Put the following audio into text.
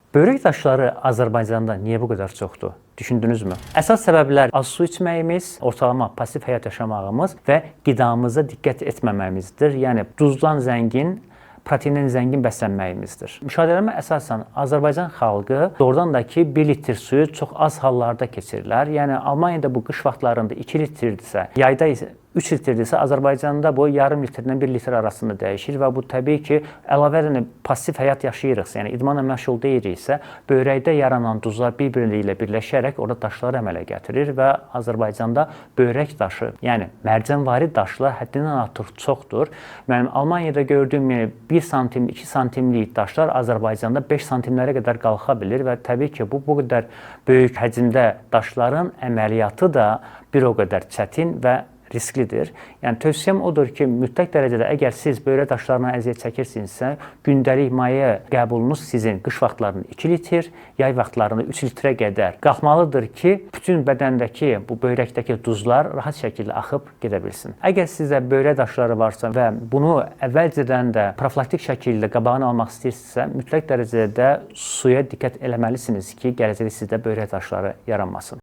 Böyrək daşları Azərbaycanda niyə bu qədər çoxdur? Düşündünüzmü? Əsas səbəblər az su içməyimiz, ortalama pasiv həyat yaşamağımız və qidamıza diqqət etməməyimizdir. Yəni duzdan zəngin, proteindən zəngin bəslənməyimizdir. Müşahidələrimə əsasən Azərbaycan xalqı doğrudan da ki 1 litr suyu çox az hallarda keçirirlər. Yəni Almaniyada bu qış vaxtlarında 2 litrdirsə, yayda isə 3 litrdirsə, Azərbaycanda bu yarım litrdən 1 litr arasında dəyişir və bu təbii ki, əlavə edən pasiv həyat yaşayırıqsa, yəni idmanla məşğul deyiriksə, böyrəkdə yaranan duzlar bir-biri ilə birləşərək orada daşlar əmələ gətirir və Azərbaycanda böyrək daşı, yəni mərcanvari daşlar həddindən artıq çoxdur. Mənim Almaniyada gördüyüm, yəni 1 santim, 2 santimlik daşlar Azərbaycanda 5 santimlərə qədər qalxa bilir və təbii ki, bu qədər böyük həcmdə daşların əməliyyatı da bir o qədər çətin və risklidir. Yəni tövsiyəm odur ki, mütləq dərəcədə əgər siz böyrək daşlarından əziyyət çəkirsinizsə, gündəlik maye qəbulunuz sizin qış vaxtlarında 2 litr, yay vaxtlarında 3 litrə qədər qalxmalıdır ki, bütün bədəndəki bu böyrəkdəki duzlar rahat şəkildə axıb gedə bilsin. Əgər sizdə böyrək daşları varsa və bunu əvvəlcədən də profilaktik şəkildə qabağını almaq istəyirsinizsə, mütləq dərəcədə suya diqqət eləməlisiniz ki, gələcəkdə sizdə böyrək daşları yaranmasın.